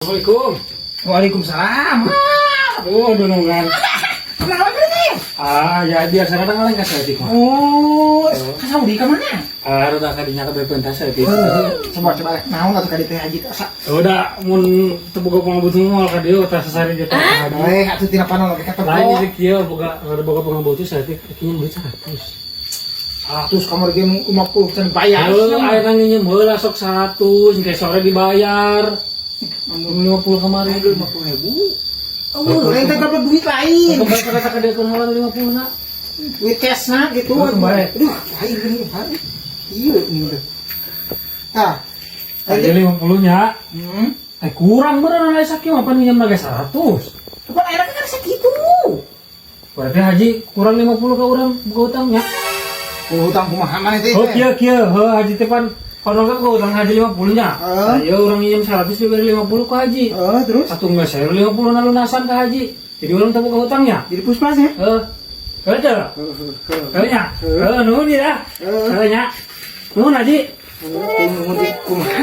Assalamualaikum. Waalaikumsalam. Oh, dunungan. Kenapa berarti? Ah, ya biasa kadang ngaleng ka saeutik mah. Oh, ke Saudi ke mana? Ah, udah kadinya ka bepentas saeutik. Coba coba, naon atuh ka dieu teh, Haji asa? Udah mun teu boga pangabutuh moal ka dieu tah sasari ge teh haji. Bae atuh tina panon oge ka toko. Lain ieu kieu boga ada boga pangabutuh saeutik, kieu duit 100. 100 kamar ge 50 can bayar. Heuh, aya nginjem heula sok 100, engke sore dibayar. 50 kemarin. 50 ribu. Oh, lain teh dapat duit lain. Kembali kata ka dieu heula 50 na. Duit cash na gitu. Oh, kembali. Aduh, lain gini. Iya, ini udah. Tah. Tadi 50 nya. Eh, kurang beneran aya sakieu mah, pan nginjem lagi 100. Bukan akhirnya kan segitu. Berarti Haji kurang 50 ke urang buka utangnya. Oh, hutang kumaha maneh teh? Oh, kieu kieu, heuh Haji teh pan kono kan buka utang Haji 50 nya. Heeh. Nah, ieu urang nginjem 100 diberi 50 ke Haji. Oh, terus? Satu nggak saya 50 na lunasan ke Haji. Jadi urang teh buka utangnya. Jadi pusplas ya? Heuh. Heuh teh. Heuh nya. Heuh, nuhun ya. Heeh. Heuh nya. Nuhun, Haji. Kumaha